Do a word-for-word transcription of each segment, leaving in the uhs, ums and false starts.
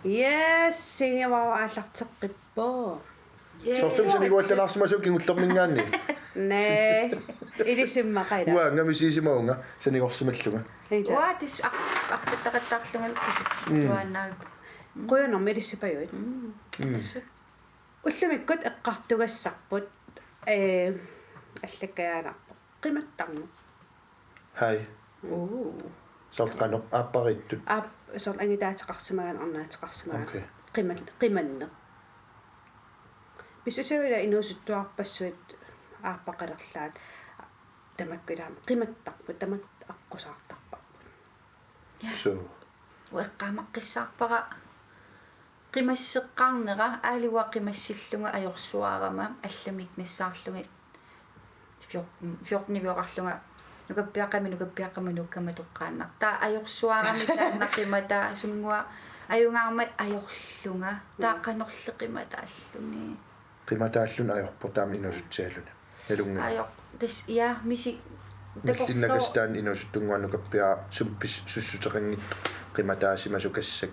Yes, sinivara aallarteqqippoq. Soorlu saniguallalaarsimasoq kingullermiingaanniit. Naa. Ilisimmaqaaq. Uanga misigisimavunga sanigorsimallunga. Ila. Uanga tassa aq-, aqquttaqattaarlunga. Mm. Uannaavippoq. Qujanarmi ilissipajuit. Mm. Mm. Assut. Ullumikkut eqqartugassarput, ee, allakkajaalaarpoq. Qimattarneq. Hai. Uu. Soorlu qanoq aappariittut. Aap-, soorlu angutaateqarsimagaanni, arnaateqarsimagaanni. Okay. Qiman-, qimanneq. Pissusiuila inuusuttuarpassuit aappaqalerlaat tamakku ilaammi qimattarput, tamatta aqqusaartarparput. Ja. Suu. Uanga eqqaamaqqissaarpara qimasseqqaarnera, aali uanga qimassillunga ajorsuarama allamik nassaarlugit fjorten, fjorten-ikoqarlunga nukappiaqqamik, nukappiaqqamut nuukkama toqqaannaq. Taava ajorsuarami taanna qimataa sunnguaq ajugaarmat ajorlunga. Taava qanorli qimataalluni. Qimataalluni ajorpoq taama inuusutsialuni. Nalunngilara. Ajoq, tassa, ja, misi-, millinnakas takorloo-, taanna inuusuttunnguaq nukappiaraq sumik pis-, sussuteqanngitsoq qimataasimasukassak.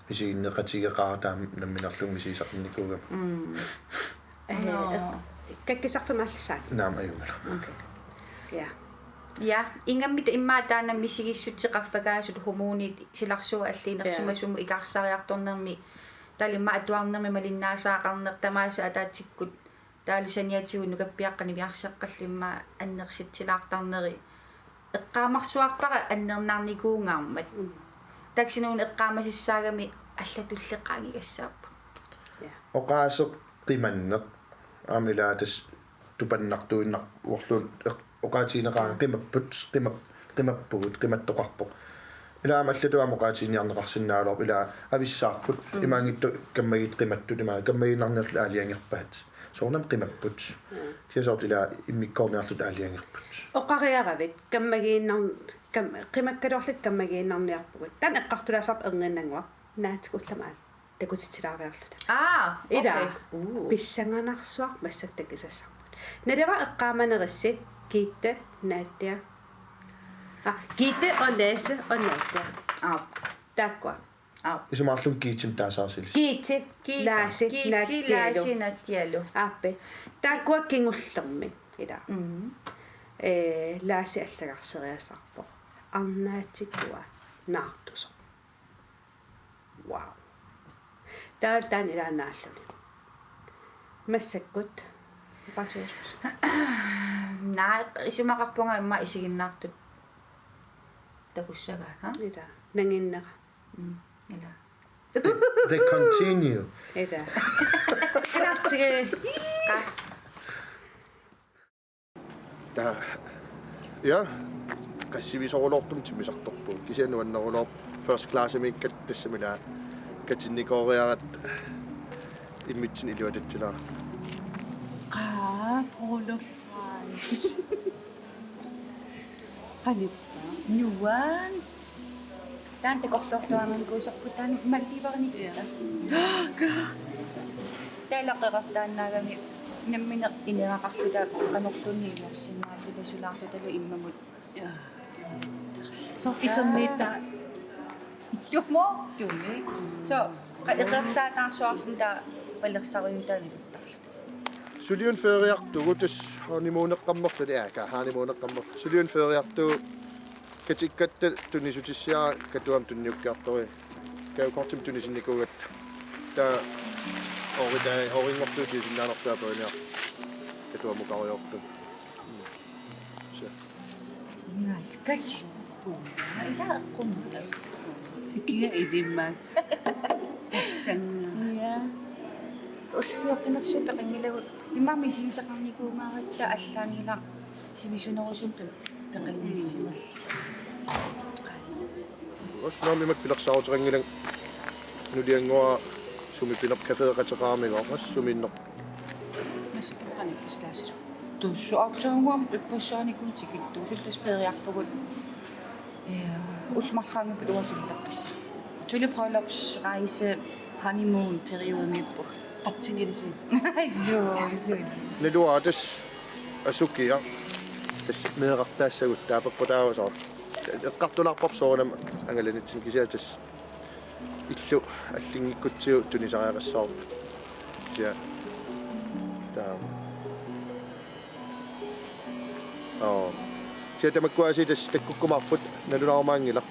Misiginneqatigeqaara taama nammineerlunga misigisaqarnikuugama. Mm. Eh, no. Eh, kakkisarfimaallissaaq. Naamik ajunngilaq. Okay. Ja. Ja, ingammik immaqa taanna misigissutsit qaffakaasut hormonit silarsuaq alliinersimasumut, ja, ikaarsaariartornermi, taavalu immaqa atuarnermi malinnaasaqarneq tamaasa ataatsikkut taavalu saniatigut nukappiaqqat niviarsiaqqallu immaqa annersatsilaartarneri eqqaamarsuarpara annernarnikuugaarmat. Mm. Taava kisianni una eqqaamasassaagami allatulleq qaangigassaapput. Ja. Oqaaseq qimanneq aamma ilaa tassa tupannartuinnarporluunniit eq-, oqaatigineqaanga, mm, qimapput, qimap-, qimappugut, qimattoqarpoq. Ilaa aamma allatut aamma oqaatiginiarneqarsinnaagaluarpoq, ilaa avissaarput, mm, imaanngitsoq kammagiit qimattut, imaanngitsoq kammagiinnarniarlutik aalajangerpaat. Soorunami qimapput. Mm. Kisianni soorlu ilaa immikkoorniarlutik aalajangerput. Oqariaravit kammagiinnar-, kam-, qimakkaluarlutik kammagiinnarniarpugut. Taanna eqqartulaassavarput erniinnannguaq. Naatsukullama aat. Takutitsilaariarluta. Aa, ila. Okay. Uu. Pissanganarsuaq massakkut takusassarput. Naluara eqqaamanerissi Gitte, Nadia. Ah, Gitte og Lasse og Nadia. Aap. Taakkua. Aap. Isumaqarlunga Gittemik taasaarsilis. Gitte, Gitte, Lasse, Gitte, Nadialu. Lasse, Nadialu. Aappi. Taakkua kingullermik, ila. Mm. Eh, Lasse allagarseriasaarpoq. Arnaatikkua naartusoq. Wow. Taava taanna ilaannaalluni. Massakkut. Oqaatigisoq. Naa, isumaqarpunga immaqa isiginnaartut takussagaat, ha? Ila. Nanginnera. Mm, ila. They, they continue. Ila. Ila, sige. Qa- Taava, ja, qassivisoorulortumik timmisartorpugut. Kisianni nuanneruloorpoq first classimiikkatta, tassami ilaa katinnikooriaratta immitsinnut iluatsitsilaarluta. Qaa, Polo Price. Qanippa. Nuan. Taanna takorloortuaannarnikuusarput taanna Maldivernikkutta. Ja. Taava ilaqartartaannaagami nammineq ineraqarluta qanorluunniit iluarsinnaalluta sulaarlutalu immamut. Ja. Soorlu iterniittaa. Illumoortumik. So, qa-, eqersaataarsuarsinnaa taava palersariutaa naluttarluta. Suliuna feriartugut tassa honeymooneqqammerluni, aa, ka honeymooneqqammerluni. Suliuna feriartugut katikkatta tunisutissiara Katuami tunniukkiartori. Gavekortimik tunisinnikuugatta. Taava ooritai, oorinngortuutiusinnaanartaa paviniar. Katuamukariortut. Mm. So. Nice. Kat. Ila eqqunneq. Ikia ilimma. Tassannga. Ja. Ullut fjortenersuut peqanngilagut. Immaqa misigisaqarnikuugaaratta allaanngilaq sivisunerusumik peqanngissimallunga. Uanga naamik imatut pilersaaruteqanngilanga nuliannguara sumi pineq cafeeqateqaramigoq, aa, sumiinneq. Massakkut qanoq pistaasillu. Tuussu aatsaannguaq ippassaanikkut tikittuusulluta feriarpugut. Ja, ullut marluk qaangiuppata uanga sulileqqissaanga. Suli bryllupsrejse honeymoon periodemiippugut. Qatsingilisi. Suu, suu. Naluara tassa asukiaq. Tassa meerartaassagut taava peqqutaavoq soorlu. Eqqartulaarparput soorunami angalanitsinni kisianni tassa Illu allinngikkutsigu tunisariaqassavarput. Ja. Taama. Oo. Sia tamakkua aasiit tassa takkukkumaarput, nalunaarumaanngilaq.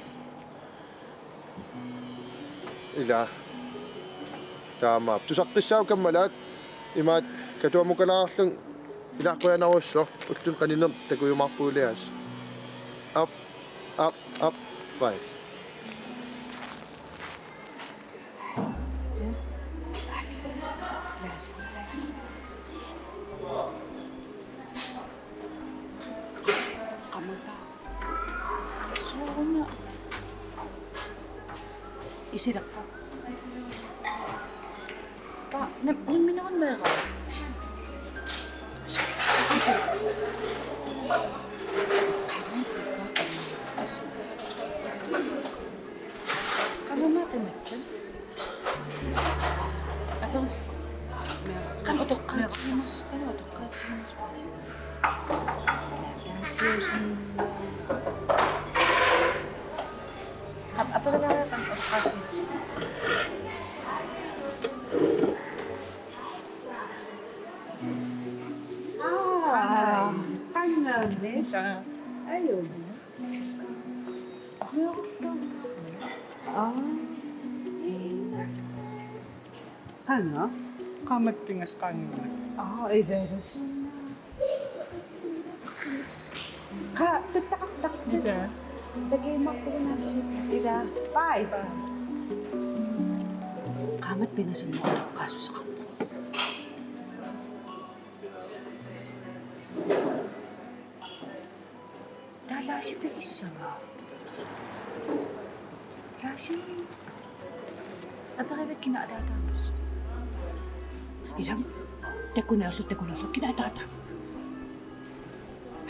Ila. Taamaappoq. Tusaqqissaaq kammalaat imaat katuamukalaarlunga. Ila qujanarsuaq, ulluni qaninnera takujumaarpugut ilias. Aap, aap, aap, bye. Qamutaa. Sooruna. Isilerpa. Pa, nam-, nammineq meeraa. Isilerpa. Qanoq qimatta? Aperis-. Qanoq utoqqaatiginersoq, qanoq utoqqaatiginersoq paasiva? Taasiusin-. Ap-, aperilaariaq qanoq utoqqaatiginersoq. Aa, qangaammi. Ajunngilaq. Aa. Qanga? Qaammat pingasut qaangiunnagu. Aa, ilaalusunna. Qa, tuttaqartartut. Ila. Takujumaarpugut aasiit. Ila. Bye. Bye. Qaammat pingasut utoqqaassuseqarpoq. Taava Laasi pigissava? Laasi. Aperivaat kina ataataanut. Ilami. Takuneerlu, takuneerlu, kina ataataa.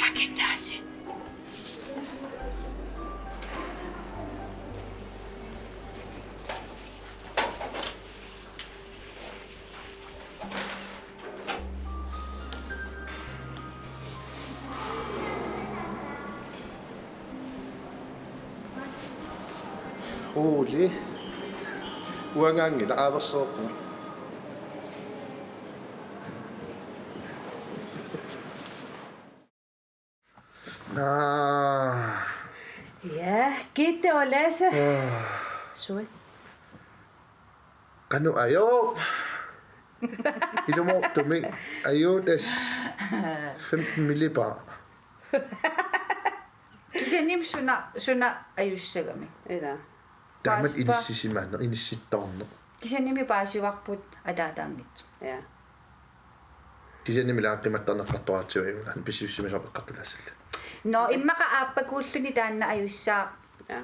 Akin Laasi. Ole. Uangaanngilaq, aaversereerpunga. Naa. Ja, Gitte og Lasse. Aa. Sui. Qanoq ajorpit? Ilumoortumik. Ajuup tassa femten millibar. Kisiannimi suna, suna ajussagami. Ila. Taamatut paas-, paas-, inissisimaneq, inissittarneq. Kisiannimi paasivarput ataataanngitsoq. Ja. Kisiannimi laaqimattarneqartoratsigu imaluunniit pissusissamisoq eqqartulaassallugu. Nå, immaqa aappakuulluni taanna ajussaaq. Ja.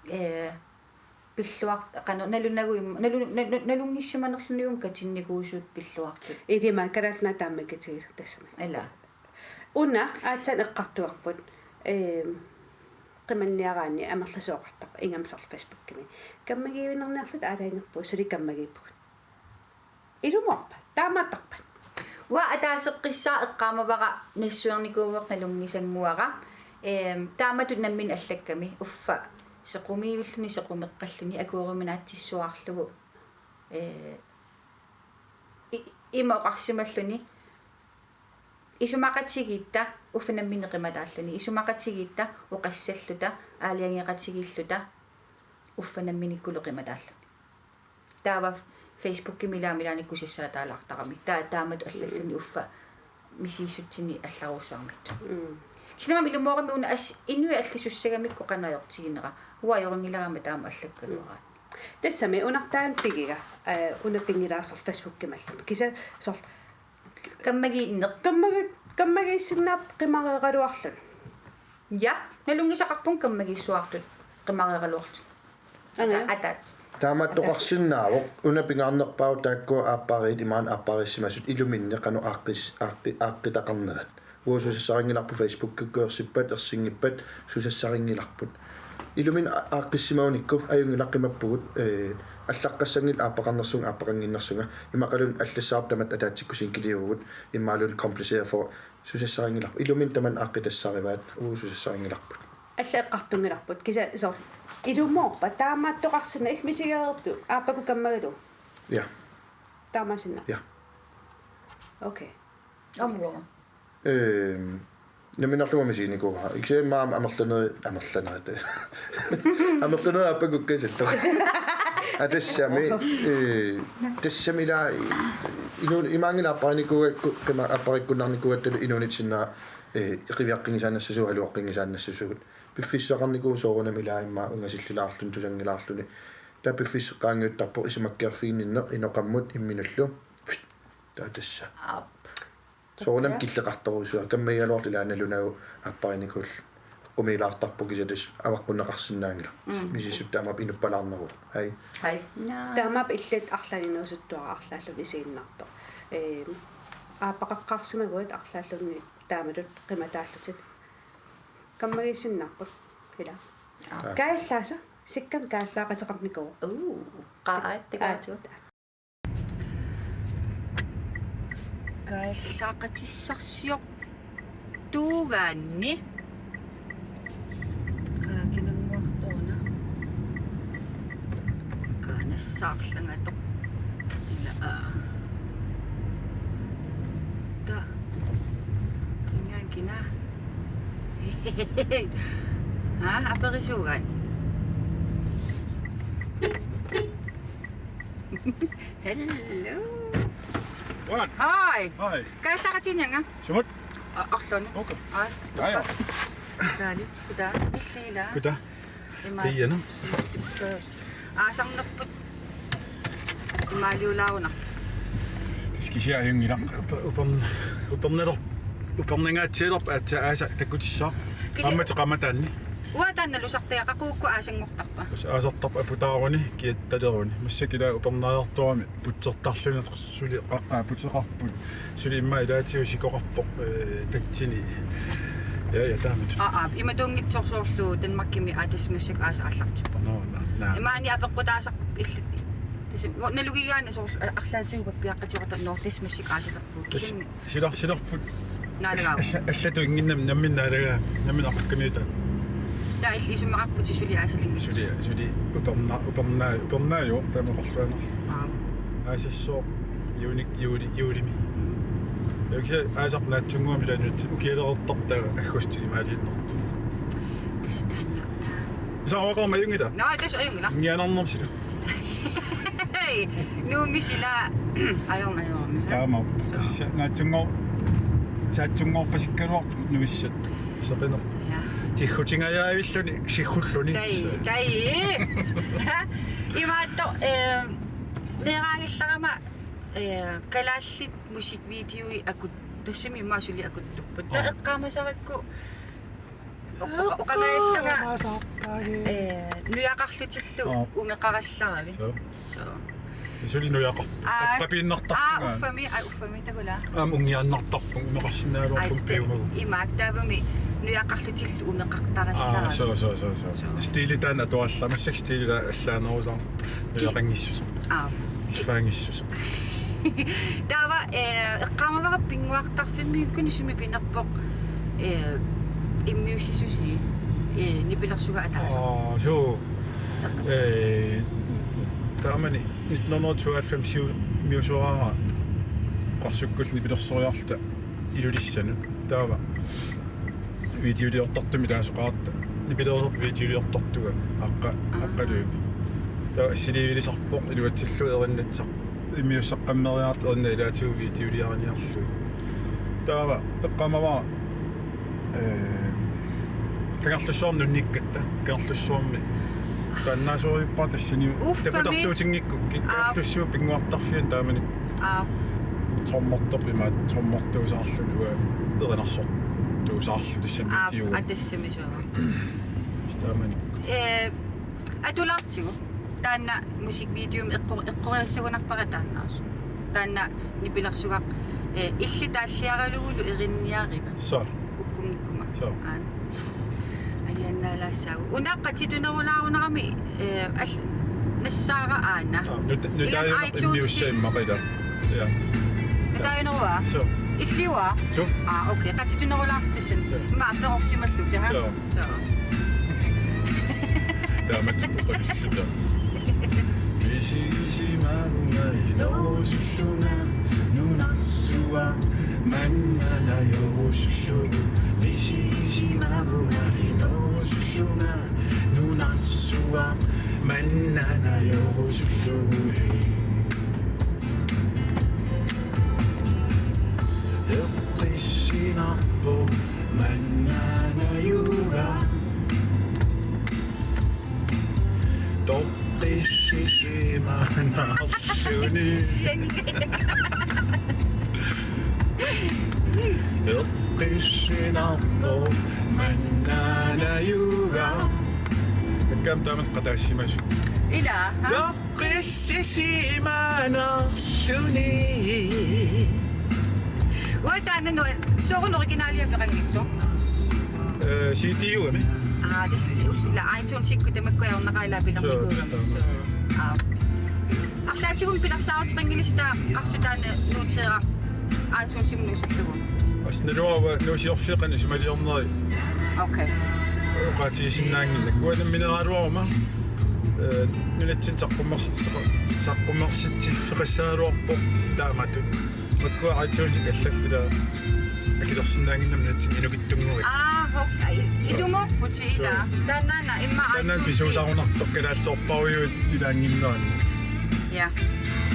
Ee, pilluar-, qanoq, nalunagu im-, nalu-, nalu-, nalunngissimanerlunigu katinnikuusuut pilluartut. Ilima, Kalaallit Nunaat taama katigisaq tassami. Ila. Una aatsaat eqqartugarput, eem, qimanniaraanni amerlasooqartarpoq ingammik soorlu Facebookimi. Kammagiivinarniarluta aalajangerpugut, suli kammagiippugut. Ilumoorpa, taamaattarpa. Uanga ataaseqqissaaq eqqaamavara nassuiarnikuuvoq nalunngisannguara. Eem, taamatut nammineq allakkami uffa sequmiivilluni sequmeqqalluni akueriminaatsissuarlugu. Ee, i-, ima oqarsimalluni. Isumaqatigiitta uffa nammineq qimataalluni. Isumaqatigiitta oqassalluta, aalajangeqatigiilluta uffa namminikkulu qimataalluni. Taava Facebookimi ilaami ilaanni kusassaataalaartarami. Ta-, taamatut allalluni uffa misigissutsini allarussuarmit. Mm. Kisianni ilumoorami una as-, inuit allisussagamikku qanoq ajortiginera. Uanga ajorinngilarama taama allakkaluaraanni. Tassami una taanna pigiga, ee, una pinngilaarsoq Facebookimalluni. Kisianni soorlu kammagiinneq. Kammagi-, kammagiissinnaapput qimareeraluarluni. Ja, nalunngisaqarpunga kammagiissuartut qimareeraluartut. Anga. Ataat. Taamaattoqarsinnaavoq, una pingaarnerpaavoq taakku aappariit imaluunniit aappariissimasut iluminni qanoq aaqqis-, aaqqi-, aaqqitaqarnerat. Uagut susassarinngilarput Facebookikkuersippat, ersinngippat, susassarinngilarput. Iluminni a-, aaqqissimagunikkut ajunngilaq qimappugut, ee, allaqqassanngilaq aappaqarnersunga, aappaqannginnersunga, immaqaluunniit allassaarput tamatta ataatsikkut singkiliuvugut, immaqaluunniit komplicerer for susassarinngilarput. Iluminni tamanna aaqqitassarivaat, uagut susassarinngilarput. Alla eqqartunngilarput. Kisianni soorlu ilumoorpa taamaattoqarsinnaavoq, illit misigereerpit aappakukkammagalu? Ja. Taamaasinnaavoq? Ja. Okay. Aamma. Ehm, nammineerlunga misiginikuuara. Ikisianni aamma amerlanerit, amerlanerit. Amerlanerit aappakukkassallugit. Aa, tassami, eh, tassami ila, eh, inuun-, imaanngilaq aapparinikuugakku, qima-, aapparikkunnarnikuugattalu inuunitta sinnera, eh, qiviaqqinnisaannassasugut, haluaqqinnisaannassasugut. Piffissaqarnikuuvoq soorunami ila immaqa ungasillilaarluni, tusanngilaarluni. Taava piffissaq qaangiuttarpoq isumakkeerfiginninneq inoqammut imminullu. Taava tassa. Aap. Soorunami killeqartorujussuuara, kammagigaluartoq ila nalunagu aapparinikuullugu. Eqqumiilaartarpoq kisianni tassa avaqqunneqarsinnaanngilaq. Mm. Misissuttut taamaappoq inuppalaarneruvoq. Hej. Hej. Naa. Taamaappoq illit arlaannik inuusuttuaraq arlaalluni isiinnartoq. Ehm, aappaqaqqaarsimaguit arlaallunni taamatut qimataallutit. Kammagiissinnaapput. Ila. Aa. Kaajallaasa, sikkami kaajallaaqateqarnikuuvoq. Uu, qaa, aat, tikaatsu. Aat. Kaajallaaqatissarsiortuugaanni. Qaa kinannguartoruna. Qaa nassaarlangatoq. Ila, aa. Ta. Ingaan kina. Aa, aperisuugaat. Hello. What? Hi. Hi. Kaajallaaqatigiinnianga? Sumut? A-, arluni. Okay. Ai. Ajo. Taali. Kutaa. Illiila. Kutaa. Ima. Tiiana. First. Aasarnerput. Imaaliulaaruna. Tassa kisianni ajunngilaq. Upa-, upern-, upernaler-, upernangaatsialerpoq aatsaat aasaq takkutissaaq. Kisi- Aamma teqamataanni. Uanga taanna lusartaga qaqugukkut aasanngortarpa? Tassa aasartarpoq aputaaruni, kiattaleruni. Massakkut ila upernaajartorami putsertarluni suli qaqqaa puteqarput. Suli immaqa ilaatigut sikoqarpoq, eh, tatsini. Ja, ja, taamatut. Aa, aa, imatuunngitsoq soorlu Danmarkimi aatsaat massakkut aasaq aallartippoq. Nå, nå, nå. Imaani apeqqutaasarpoq illit. Tassa, u-, nalugigaanni soorlu a-, arlaatigut pappiaqqatigoortarpoq, nå, tassa massakkut aasalerpugut. Tassa. Kisianni silar-, silarput. Naalagaavoq. Alla-, allatut innginnami nammineq naalagaa, nammineq aqqakkamiutaat. Taava illit isumaqarputit suli aasalinngitsoq. Suli, suli uperna-, uperna-, upernaajuvoq taamaqarluinnarlugu. Aap. Aasassooq juuni, juuli, juulimi. Mm. Ja kisianni aasaq naatsunnguamik ilaanut ukialereertartoq aggustip imaaliinnartoq. Tassa taannartaa. Saavaqarma ajunngilaq? Nå, tassa ajunngilaq. Ingianarnermisilu. Hej, Nuummi sila ajorna ajorna. Taamaappoq. Soo. Tassa naatsunngor-, saatsunngorpasikkaluarput nuissat. Seqineq. Ja. Tiggutingajaavilluni, siggulluni. Tai, tai. Imaattoq, eh, meeraanngillarama, eh, kalaallit musikvideoi akut-, tassami immaqa suli akuttupput. Aa. Taava eqqaamasarakku Oqa-, oqangaallanga, eh, nujaqarlutillu. Aap. Umeqarallaravit. Soo. Soo. Suli nujaqar-, aa, qa-, qapiinnartarpunga. Aa, uffami, aa, uffami, takula. Aamma unngiaannartarpunga, umeqarsinnaagaluarpunga piumagu. Imaak taavami nujaqarlutillu umeqartarallaravit. Aa, soo, soo, soo, soo. Soo. Stili taanna atuarlama, massakkut stili taanna allaanerusarpoq. Kis-, nujaqanngissuseq. Aap. Iffaanngissuseq. Taava, eh, eqqaamavara pinnguartarfimmiukkuni sumi pinerpoq, eh, immiussisusi, eh, nipilersugaat ataaseq. Aa, soo. Eh, taamani nitten hundrede tooghalvfems-iu-, -miusoraara Qarsukkullu nipilersoriarluta Ilulissanut. Taava videoliortartumik ilaasoqaratta, nipilersorput videoliortartunga, aqqa-, aa, aqqaluimi. Taava assiliivilisarpoq iluatsillugu erinnassaq, immiussaqqammeriarluta erinnat ilaatigut videoliariniarlugit. Taava eqqaamavara, eh, Kangerlussuarmi nunnikkatta, Kangerlussuarmi taannaasorujuppara tassani. Uffami. Takutartuutinngikkukku, aa, Kangerlussuup pinnguartarfiani taamani. Aa. Trommertorp imaat, trommertuusaarluni uanga erinarsortuusaarlugu tassami. Aa, videoa. Aa, tassami suu. Taamani. Eh, atulaartigu. Taanna musikvideomi eqqor-, eqqoriassagunarpara taannaasoq. Taanna nipilersugaq, eh, illit taalliaralugulu erinniarivat. Soo. Kukkunngikkuma. Soo. Aana. Aliannaalaassaagut. Una qatitunerulaarunarami, eh, al-, nassaara aana. Aa, nut-, nutaajuneq immiussaa immaqa ila. Ja. Nutaajunerua? Soo. Illiua? Soo. Aa, okay. Qatitunerulaartoq tassani. Ja. Immaqa aperorsimallugu, haa? Soo. Soo. Taamatut oqalullunga. Misigisimavunga inuusullunga nunarsuaq mannanajorusullugu. Misigisimavunga inuusullunga nunarsuaq mannanajorusullugu. Eqqissinarpoq mannanajuga. Toqqissisimanarluni. Eqqissinarpoq mannanajuga. Takkam taamak qataassimasut. Ila, ha? Toqqissisimanarluni. Uanga taanna nua, sooruna originalia peqanngitsoq? Eh, C D-ugami. Aa, tassa ila iTunes-ikkut tamakkua ajornaqaaq ila pilermikuugami. Soo, tassa. Soo, aa. Arlaatigut pilersaaruteqanngilasi taava qarsut taanna nuuteeraq iTunes-imut nuusillugu? Assut naluara nuusiorfiit qanoq isumaliorneri. Okay. Oqaatigisinnaannginnakku. Uanga nammineeraluaruma, eh, nunatsinni saqqummersitsiqa-, saqqummersitsiffeqassagaluarpoq taamatut. Makkua iTunes-ikkut allallu ila akilersinnaannginnami nunatsinni inukittunnguit. Aa, okay. Ilumorputit ila. Soo. Taannaana immaqa taannaana iTunes-i pisuusarunartoq kalaallisorparujuit ilaannginnerani. Ja.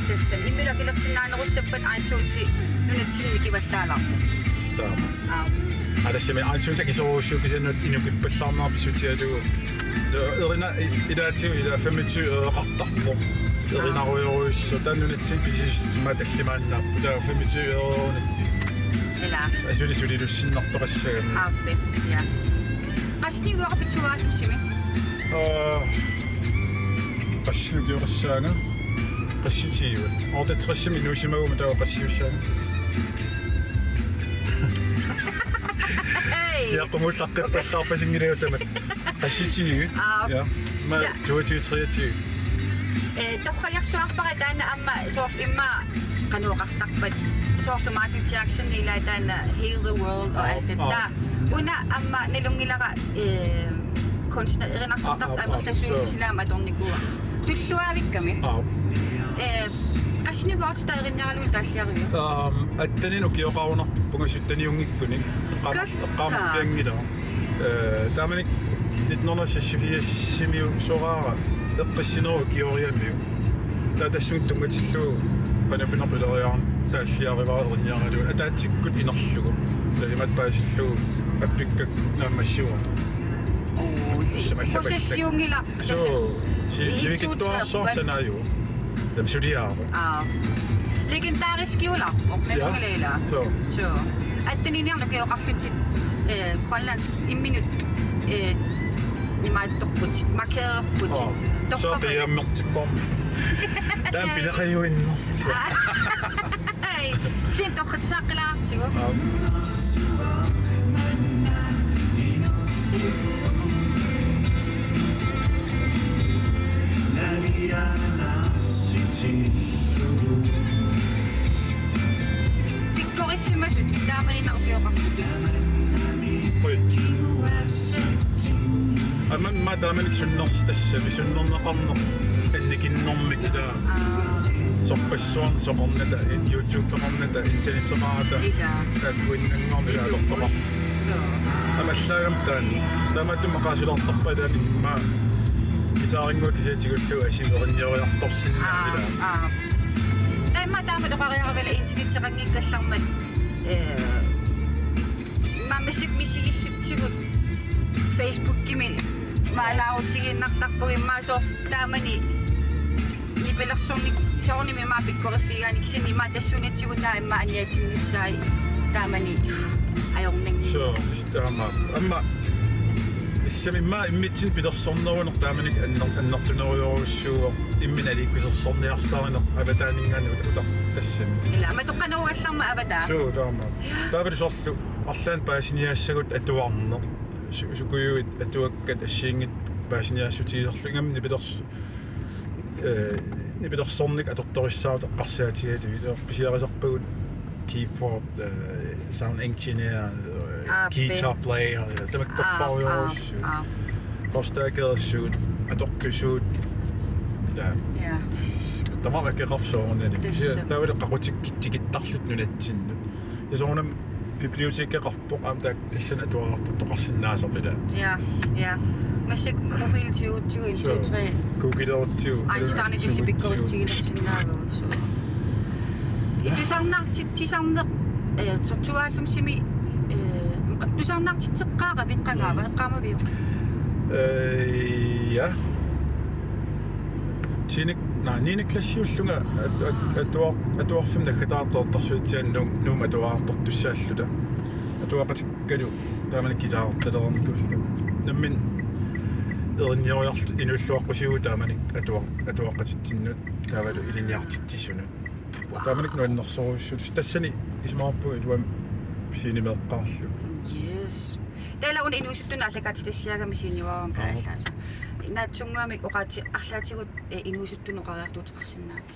Tassa imminut akilersinnaanerussappat iTunes-i nunatsinni mikivallaalarpoq. Taama. Aa. Aa, tassami iTunes akisoorujussuuvoq kisianni inukippallaarnera pissutigalugu. Soo, erina i-, ilaatigut ila femogtyve euroqartarpoq. Aa. Erinarujorujussuaq. Taanna nunatsinni pisias-, immaqa tallimaannarpoq. Taava femogtyve euronik. Ila. Asuli sulilussinnartoqassagami. Aappi, ja. Qassinik ukioqarpit sugaarlutsimi? Aa, qassinik ukioqassaanga? Qassitiiva. Otteogtresimi inuusimaguma taava qassiussaanga. Hej! Ja, qumullaqqippallaarpasinngilagut tamakku. Qassitiiva. Aa. Ja. Ma, ja. Toogtyve, treogtyve. Eh, torragersuarpara taanna aamma soorlu immaqa qanoq oqartarpat soorlu Michael Jackson ila taanna Heal the World og alt det der. Aa, aa. Una aamma nalunngilara, eh, kunstner erinarsortartut, aa, aa, amerlasuut soo. Silaam atornikuuarsi. Tulluavikkami. Aa. Eh, qassinik ukioqartita erinniaralugu taalliariviuk? Um, atteninik ukioqarunarpunga sytteniunngikkuni. Eqqaama-, kakkaak. Eqqaamarpianngilara. Eh, taamanikkut nitten hundrede og seksogfirsimiusoraara eqqissinerup ukioriamiuk. Taava tassunga tunngatillugu qanoq pinerpileriarama taalliarivara erinniaralugu ataatsikkut inerlugu. Taava imatut paasillugu appikkakku naammassivoq. Oo, tassa mallapallak. Processiunngila. Soo, si-, i-, sivikitsuararsuaq sanaajuvoq. Taava suliaavoq. Aa. Legendariskiularpoq, ja, nalunngilara ila. Soo. Soo. Atteniniarneq ukioqarlutit, eh, grønlandsk imminut, eh, imaattorputit, markererputit. Aa. Soo, torrapaluk. Qiammertipparmi. Taanna pineqajuinnaq. Soo. Aa. Ai, sin torratusaaqqilaartigu. Aap. Pikkorissimasutit taamaninnaq ukioqarputit. Oi. Aamma, aamma taamanikkut sunnersi-, tassami sunnerneqarneq annikinnermik ila. Aa. Sorpassuarnik soqarnata, YouTubeqarnata, internetteqarata. Ila. Taakkuinnanngorneq ila atortoqarpoq. Joo. Aamma allaagami taanna. Taamaattumik maqaasilertarpaa ilaanni immaqa guitarinnguaq kisianni tigullugu asuli erinnioriartorsinnaapput ila. Aa, aa. Taava immaqa taama oqariaravit internetteqanngikkallarmat, eh, immaqa misik-, misigissutsigut Facebookimi maalaarutigiinnartarpugut immaqa soorlu taamani nipilersornik soorunami immaqa pikkoriffigigaanni kisianni immaqa tassunitigut taava immaqa aniatinnissaat taamani ajornanngilaq. Soo, tassa taamaappoq. Aamma tassami immaqa immitsinnut pilersorneruneq taamanikkut anner-, annertunerujorujussuuvoq imminut aliikkusersorniarsarineq avataaninngaanniit uta-, uta-, tassami. Ila, matoqqanerugallarmat avataa. Soo, taamaappoq. Taavalu soorlu arlaannik paasiniaassagut atuarneq. Su-, sukujuit atuakkat assigiinngitsut paasiniaassutigisarlugit ingammik nipilers-, eh, nipilersornikkut atortorissaartut eqqarsaatigalugit. Ila pisiarisarpagut keyboard, eh, sound engineer, eh, aap, guitar player, ila tamakkorpassuit. Aap, aap, aap. Forstærkersuut. atortusuut. Ja. Ja. Tamarmik akeqarsoorunani. Tassa. Taavalu qaqutikkit tikittarlutik nunatsinnut. Ja soorunami bibliotekeqarpoq aamma taakku tassani atuartortoqarsinnaasarput ilaa. Ja, ja. Massakkut mobilit tyve tyve, en, Suu. to, tre. Googlerutsigu. Einsteinitulli Sugutsigu. Pikkoritsigilaatsinnaavugut, suu. Tusarnaartitsisarneq, eh, tortuaallummissimi, eh, tusarnaartitseqqaaravit qangaava, eqqaamaviuk? Eh, ja. Tiende, nej, niende klassiullunga at-, at-, atuar-, atuarfimmi naggataartartarsuatsiaanut Nuummut atuartartussaalluta. Atuaqatikkalu taamani guitarertalernikuulluta. Nammineq erinnioriarluta inuilluaqqusivugut taamani atuar-, atuaqatitsinnut taavalu ilinniartitsisunut. Taamani nuannersorujussuuvoq. Tassani isumaqarpunga iluamik scenemeeqqaarlugu. Yes. Taava una inuusuttunut aallakaatitassiaagami sceneruarama Aap. Kaajallaasa. Naatsunnguamik oqaati-, arlaatigut, eh, inuusuttunut oqariartuuteqarsinnaavit?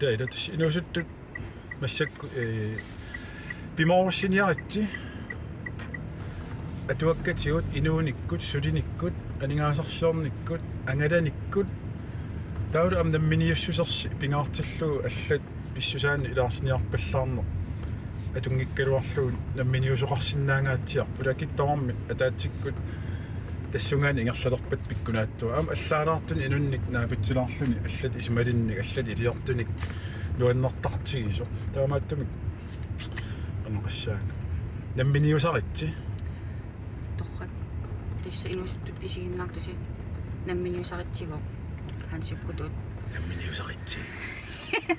Ila, ila tassa inuusuttut massakkut, eh, pimoorussiniaritsi atuakkatigut, inuunikkut, sulinikkut, aningaasarsiornikkut, angalanikkut. Taavalu aamma namminiussusersi pingaartillugu allat pissusaannik ilaarsiniarpallaarneq atunngikkaluarlugu namminiusoqarsinnaangaatsiarput. Ila kittaraarmi ataatsikkut tassungaannaq ingerlalerpat pikkunaassooq. Aamma allaalaartunik inunnik naapitsilaarluni allat isumalinnik allat iliortunik nuannertartigisoq. Taamaattumik qanoq oqassaanga. Namminiusaritsi. Torrak. Tassa inuusuttut isiginnaartusi namminiusaritsigu. Hansikkutut. Namminiusaritsi.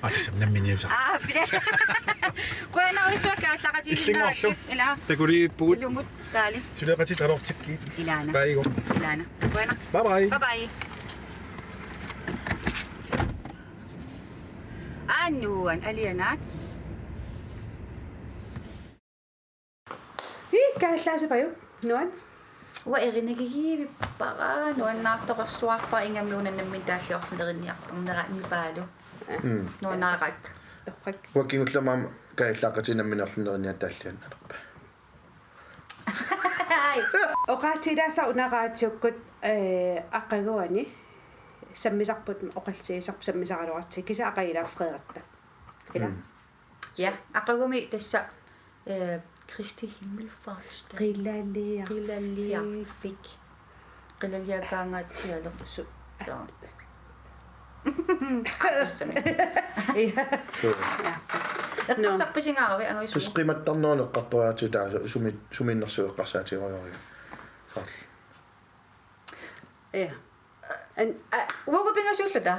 Aa, tassa namminiusaritsi. Aa, pia. Qujanarsuaq aallaqatigisinnaagakkit. Ilaa. Takuliippugut. Ilumut taali. Suleqatit atortikkit. Ilaana. Bye. Ilaana. Qujanaq. Bye bye. Bye bye. Annuan alianaat. Ii, Kaajallaasap ajunngi. Nuann. Uanga erinagigivippara, nuannaartoqarsuarpara, ingammik una nammineq taalliorluni erinniartarnera nipaalu. Mm. Nuannaaraakka. Torrak. Uanga kingullermik aamma Kaajallaaqatigiit nammineerluni erinniartaalliaannarpa. Ai. Oqaatigilaassaaq una raatiukkut, eh, aqaguani sammisarput oqallisigisarput sammisaraluartigu kisianni aqagu ilaa Frederitta. Ilaa. Mm. Ja, aqagumi tassa, eh, Kristi Himmelfart. Qilaliaq. Qilaliarfik. Qilaliakaangaatsialeq. Su- Soo. Aa, tassami. Ja. Suu. Eqqarsarpisinngaarpit angajusumi? Tus qimattarneruneq eqqartoriartigu taava sumi-, sumiinnersuup eqqarsaatigerujorujuk. Soorlu. Ja. An- Aa, uagut pingasuulluta?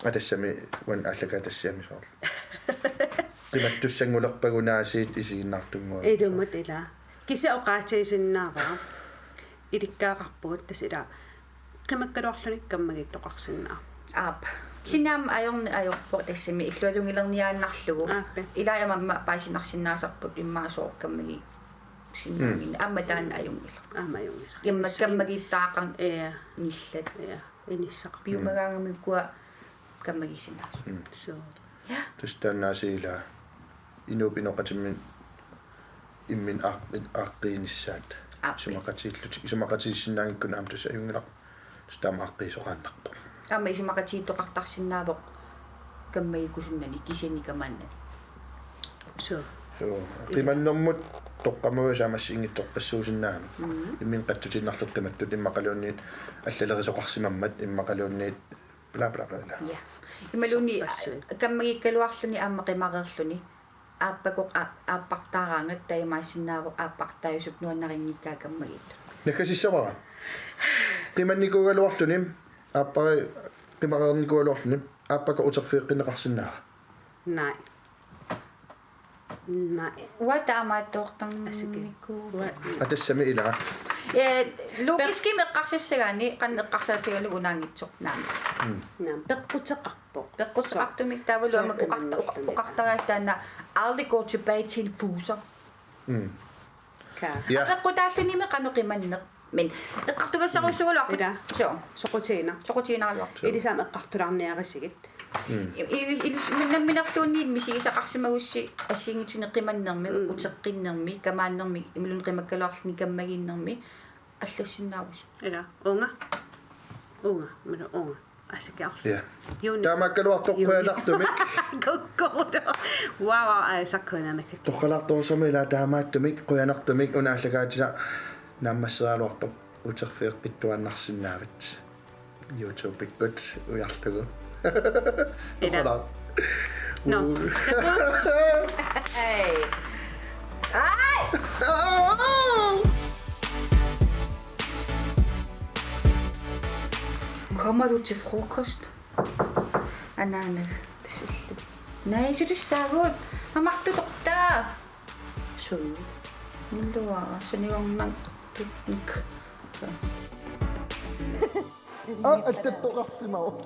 Aa, tassami uani aallakaatitassiami soorlu. Qimattussanngulerpagut aasiit isiginnaartunnguagut. Ilumut ilaa. Kisianni oqaatigisinnaavara. Ilikkagaqarpugut tassa ilaa. Qimakkaluarluni kammagiittoqarsinnaavoq. Aap. Kisianni aamma ajorneq ajorpoq tassami illuatungilerniaannarlugu. Aappi. Ilaa aamma paasinarsinnaasarput immaqa sooq kammagi- sinnaanngilaq. Aamma taanna ajunngilaq. Aamma ajunngilaq. Kamma-, kammagiittaaqan- Ja. Nillat. Ja. Inissaq. Piumagaangamikku kammagiissinnaasoq. Mm. Suu. Ja. Tus taanna aasiit ilaa. Inuup inoqatimmi imminut aaq-, aaqqiinissaat. Aap. Isumaqatigiillutik. Isumaqatigiissinnaanngikkuni aamma tassa ajunngilaq. Tassa taama aaqqiisoqaannarpoq. Aamma isumaqatigiittoqartarsinnaavoq kammagikkusunnani kisianni kamaannani. Suu. Suu. Qimannermut toqqammaviusut aamma assigiinngitsorpassuusinnaammat. Mhm. Imminut qatsutiinnarlutik qimattut immaqaluunniit allalerisoqarsimammat immaqaluunniit bla bla bla bla. Ja. Imaluunniit Sorpassuit. Kammagiikkaluarluni aamma qimareerluni. Aappakoq aap-, aappartaaraangat taamaassinnaavoq aappartaajusup nuannarinngikkaa kammagiittut. Nakkassavara. Qimannikuugaluarluni, aappara qimareernikuugaluarluni, aappakoq uterfigeqqinneqarsinnaava? Nej. Nej. Uanga taamaattoortarnikuuvunga. Uanga. Aa, tassami ilaa. Eh, logiskimik eqqarsassagaanni qanoq eqqarsaatigalugu unaanngitsoq naamik. Naamik peqquteqarpoq. Peqquteqartumik taavalu aamma Soo oqarta-, qimannerluni. Oqartariaqarpoq taanna aldrig gå tilbage til en busser. Mm. Kaa. Ja. Apeqqutaallunimi qanoq qimanneq. Men eqqartugassarujussuugaluarput. Ilaa. Soo. Soqutigineq. Soqutiginaraluarpoq. Ilissi aamma eqqartulaarniarisigit. Mm. Ili-, ili-, namminerluunniit misigisaqarsimagussi assigiinngitsunik qimannermi, Mm. uteqqinnermi, kamaannermi, imaluunniit qimakkaluarluni kammagiinnermi allassinnaavusi. Ilaa. Uunga. Uunga, minu uunga. Asakiarlu. Ja. Juuni. Taamaakkaluartoq. Juuni. Qujanartumik. Kokkorudo. Wow, wow, ai sakkuinanakki. Toqqalaartorsuarmi ila taamaattumik qujanartumik una aallakaatisa naammasseriaraluarpoq uterfigeqqittuaannarsinnaavat. YouTube-ikkut ujarlugu. Ila. Toqqalaar. No. Uu. Hey. Ai! Kommer du til frokost? Anaana, tassa illu. Nej, så du sagde, amartutortaa. Suu. Nulluara, saniornartunik. Ah, attattoqarsimavoq.